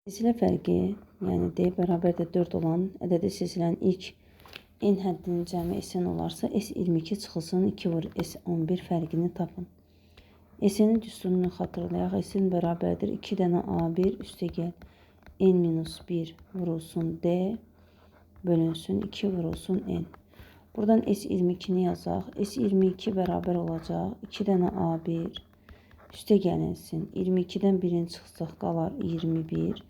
Silsilə fərqi, yəni D bərabərdir 4 olan ədədi silsilənin ilk n həddinin cəmi Sn olarsa, S22 çıxılsın 2 vur S11 fərqini tapın. Sn-in düsturunu xatırlayaq. Sn bərabərdir 2 dənə A1 üstəgəl n minus 1 vurulsun D bölünsün 2 vurulsun n. Buradan S22-ni yazaq. S22 bərabər olacaq 2 dənə A1 üstə gəlinsin. 22-dən 1-in çıxsaq qalar 21.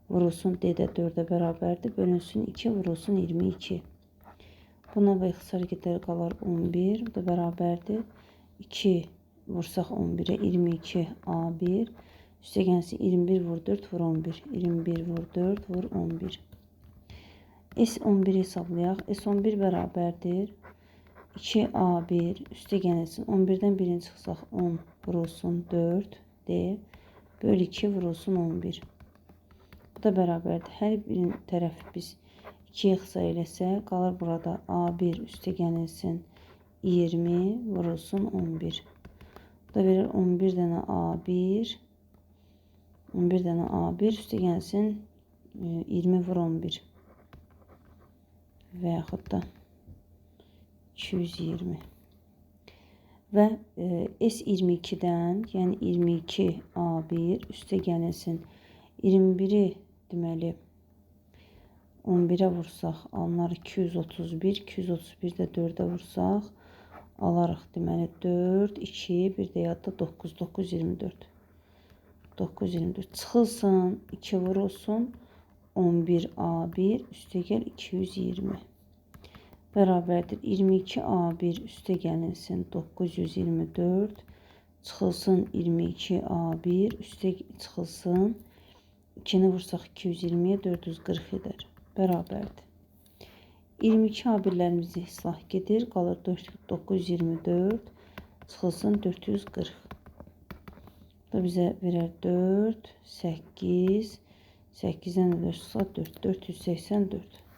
Vurulsun D də 4-ə bərabərdir. Bölünsün 2 vurulsun 22. Buna və ixtisar gedər qalar 11. Bu da bərabərdir. 2 vursaq 11-ə 22 A1. Üstə gəlsin 21 vur 4 vur 11. 21 vur 4 vur 11. S11 hesablayaq. S11 bərabərdir. 2A1 üstə gəlsin 11-dən 1-in çıxsaq 10 vurulsun 4 D böl 2 vurulsun 11. Bu da bərabərdir. Hər birin tərəf biz 2-yə ixtisar eləsək, qalır burada A1 üstə gəlinsin 20 vurulsun 11. Bu da verir 11 dənə A1 11 dənə A1 üstə gəlsin 20 vur 11 və yaxud da 220. Və S22-dən, yəni 22 A1 üstə gəlinsin 21-i deməli 11-ə vursaq alınar 231, 231 də 4-ə vursaq alarıq deməli 4, 2, bir də yadda 9, 9, 24. 9, 24 çıxılsın, 2 vurulsun 11 A1 üstəgəl 220 bərabərdir 22 A1 üstə gəlinsin 924 çıxılsın 22 A1 üstə çıxılsın 2-ni vursaq 220-yə 440 edər. Bərabərdir. 22 A1-lərimizi islah gedir. Qalır 924 çıxılsın 440. Bu da bizə verər 4, 8, 8-dən də 4 çıxsa 4, 484.